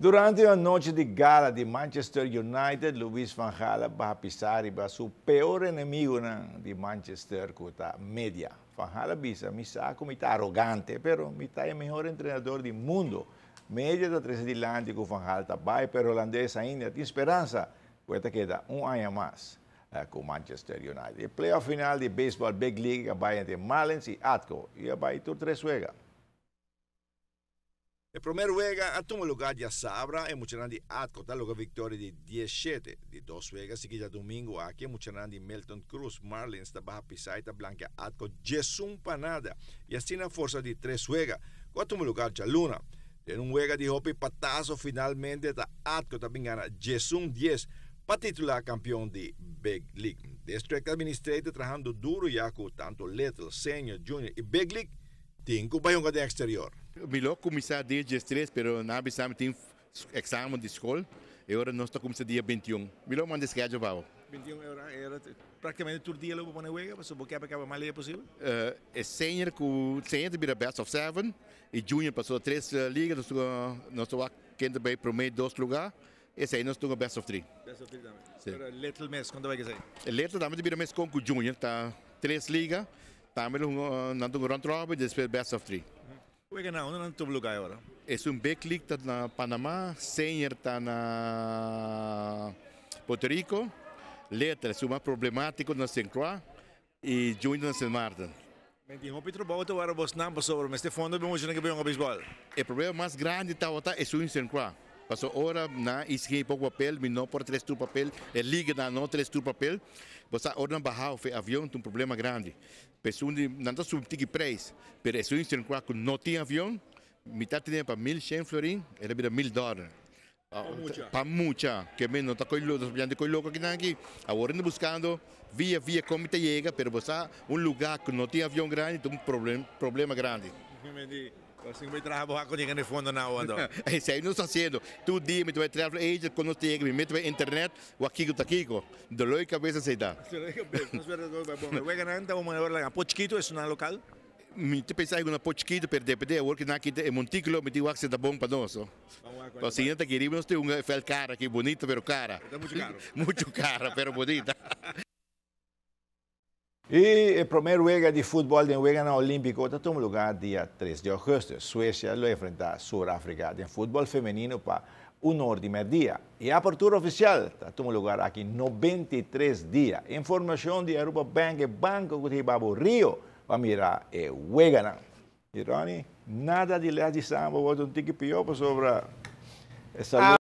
Durante e anochi di gala di Manchester United, Louis van Gaal a baha pisa riba su peor enemigonan di Manchester cu ta media. Van Gaal a bisa, Mi sa cu mi ta arogante, pero mi ta e mehor entrenador di mundo. Media ta trece dilanti cu Van Gaal ta bay, pero holandes ainda tin speransa cu e ta keda un aña mas cu Manchester United. E playoff final di baseball Big League a bay entre Marlins y Atco y a bay tur tres wega. E promer wega a tuma lugar diasabra, e muchanan di Atco ta logra victoria di diesshete. Di dos wega sigui djadumingu aki e muchanan di Milton Cruz Marlins ta baha pisa y ta blankia Atco diesun pa nada y asina forsa di tres wega cu a tuma lugar djaluna. Den un wega di hopi patazo finalmente ta Atco ta bin gana diesun dies pa titula campeon di Big League. District Administrator trahando duro ya cu tanto Little, Senior, Junior y Big League Tin ku bai hunga den eksterior. Mi lo kuminsá dia diestres pero nan a bisa mi tin eksamen di skol e ora nos ta kuminsá dia bintiun. Mi lo manda e schedule pa bo. Bintiun e ora e ora praktikamente tur dia lo bo pone wega pasobra bo ke pa kaba mas leu posibel? E senior ku senior ta bira best of seven i junior pasobra tres liga nos nos ta wak ken ta bai prome dos luga esei nos ta hunga best of three. Best of three tambe. Si. Pero little mes kon ta bai kesei? Little tambe ta bira mes kon ku junior ta tres liga. Tambe lo hunga nan ta hunga round robin despues best of three. Wega na unda nan ta tuma luga e ora? Esun big league ta na Panama, senior ta na Puerto Rico, little esun mas problematico na Saint Croix y junior na Saint Martin. Men tin hopi trabou ta wara bosnan pasobra mester fondo pa e muchanan ke bai hunga beisbol. E problema mas grandi tabata esun Saint Croix. Paso ora nan isgei poco papel, mi no por tres tur papel, e liganan no tres tur papel. Bo sa ora nan baha of e avion ta un problema grandi. P'esun di nan ta subi tiki prijs, pero esun instructor cu no tin avion, mi ta tene pa 1100 florin, el a bira 1000 dollar. Pa mucha. Pa mucha, ke mi no ta koy loco, nos ta koy loco akinan aki. Awor nan ta buscando via via con mi ta yega, pero bo sa un lugar cu no tin avion grandi ta un problema grandi. Bo sin bay traha bo haco yega na e fondo na awa anto. Esey nos ta haciendo. Tur dia mi ta bay travel agent cuando nos ta yega mi mete bay internet wak kico ta kico. Dolor di cabeza esey ta. Dolor di cabeza. Nos spera cu bay bon. E weganan ta un manera laga po chikito esunnan local? Mi ta pensa algo na po chikito pero depende awor cu nan a kita e monticulo mi tin wak si ta bon pa nos. Pasobra ta aki riba nos tin un veld cara aki bonito pero cara. E ta mucho caro. Mucho cara pero bonita. I e promé wega di futbòl den Weganan Olímpiko ta tuma lugá dia tres di ògùstùs. Suesia lo enfrentá Sur Afrika den futbòl femenino pa un or di mèrdia. E apertura ofisial ta tuma lugar aki 93 dia. Informashon di Aruba Bank, e banko ku ta hiba bo Rio pa mira e weganan. I Ronnie, nada di lès di samba wòrdu un tiki pió pasobra e salú.